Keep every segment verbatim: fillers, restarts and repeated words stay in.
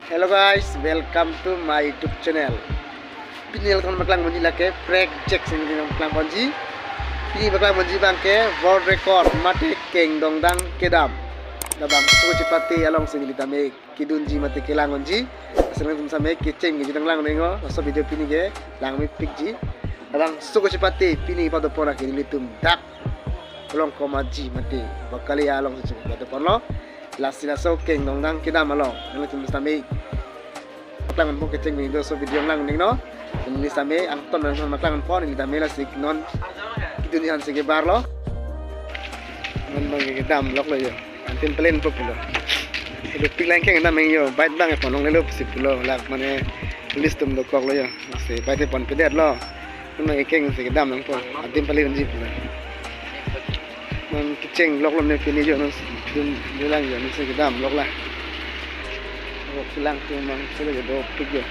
Hello guys, welcome to my YouTube channel. Pini alangtum paklang ponji lake Prek Jack si neli paklang ponji. Pini paklang ponji abangke world record mate keng dongdang kedam. Labangso chepate along si neli tame kedunji mate kelang ponji. Lasi alangtum same kecheng kejut lang ninglo. Laso video pini ke langmepikji. Labangso chepate pini padopon lake nelitum dak Kolongkom Aji mate Bakalia along si padoponlo. Lasi laso keng dongdang kedam along alangtum same paklang ponpo, kecheng video, laso video lang ninglo. Neli same angton lang paklang ponpo, neli tame lasi non kedunji aphan si kebarlo. Non abang kedam loklo yo. Antin palen po pulo. Ilu piklang keng dam yo, bait abang pon longlelo pusi pulo. Lak mane police atum dokoklo yo. Lasi bait ponpedetlo. Non abang keng si kedam nangpo. Antin palen ji pulo. Non kecheng loklo ne pini yo, non dun lang yo, non si kedam loklo. Rok silang tu mang selo yo, dopik yo.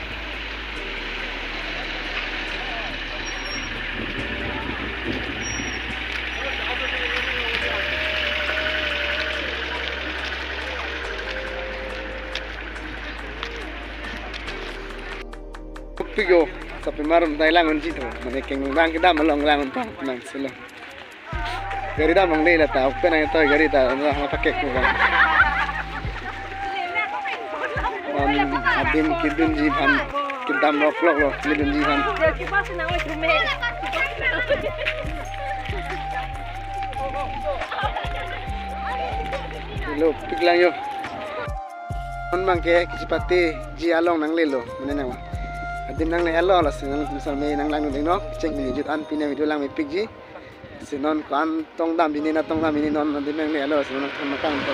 Dopik yo, sapi marum dai lang ponji to, mane keng dongdang kedam along lang pon mang selo. Gari dam longle lata, open ang ito, gari ta, ano, ano, pakek ko ba. Adim kedunji aphan, kedam lokloklo, kedunji aphan. Lo, piklang yo. Non abangke kechepate ji along nanglelo, mane nang. Adim nanglelo, lasi nangtum same nanglang ninglo, kecheng kejut an pini video langmepikji. Si non ko-an tong dam pini, na tong dam pini, non adim nanglelo, si non thon makang to.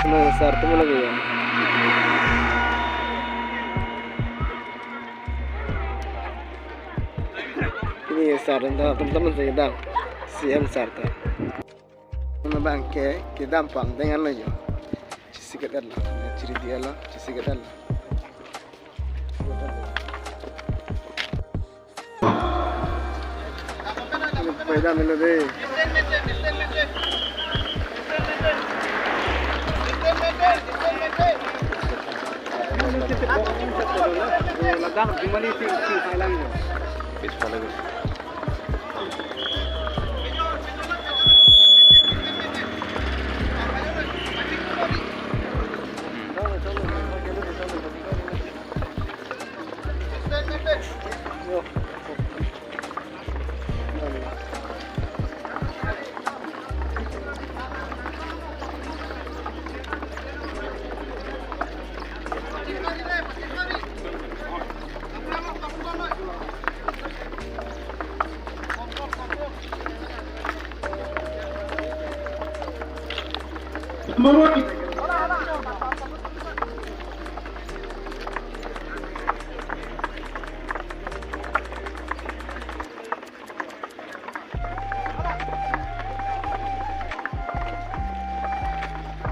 Ano, sir, tum lagi ya. Ini ya, sir, teman-teman saya dah C M sir tuh. Non abangke kedam pang dengan lo yo. Chisiket lo, chiri dia lo, chisiket lo. Paida melo de. Ladakh jumali si si Thailand yo.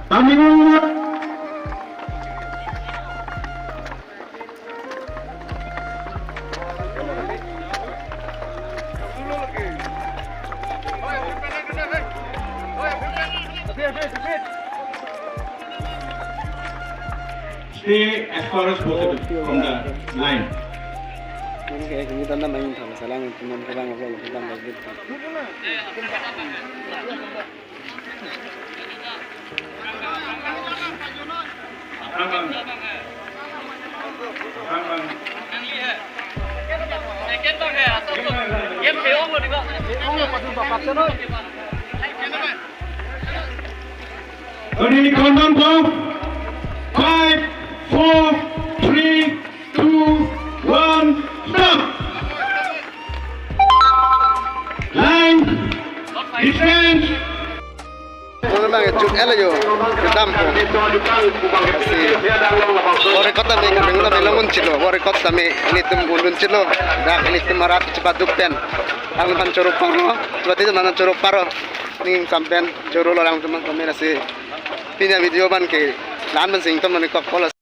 Kami Stay as far as possible from the line. Nang ke ek minute anda main tham, salang teman kelang apa kita nggak gitu. Ready, countdown for five, four, three, two, one, stop. Line, distance. Nang bang chut ela yo, kedam po. Asi, o record tame, kami tame longun chilo, o record tame, ilitum undun chilo, dak ilitum arat chepaduk pen. Ang pan choro paro, berarti teman choro paro, ning sampen choro lo lang teman kami asi. Pini avideo abang ke, lan abang sing teman kok polos.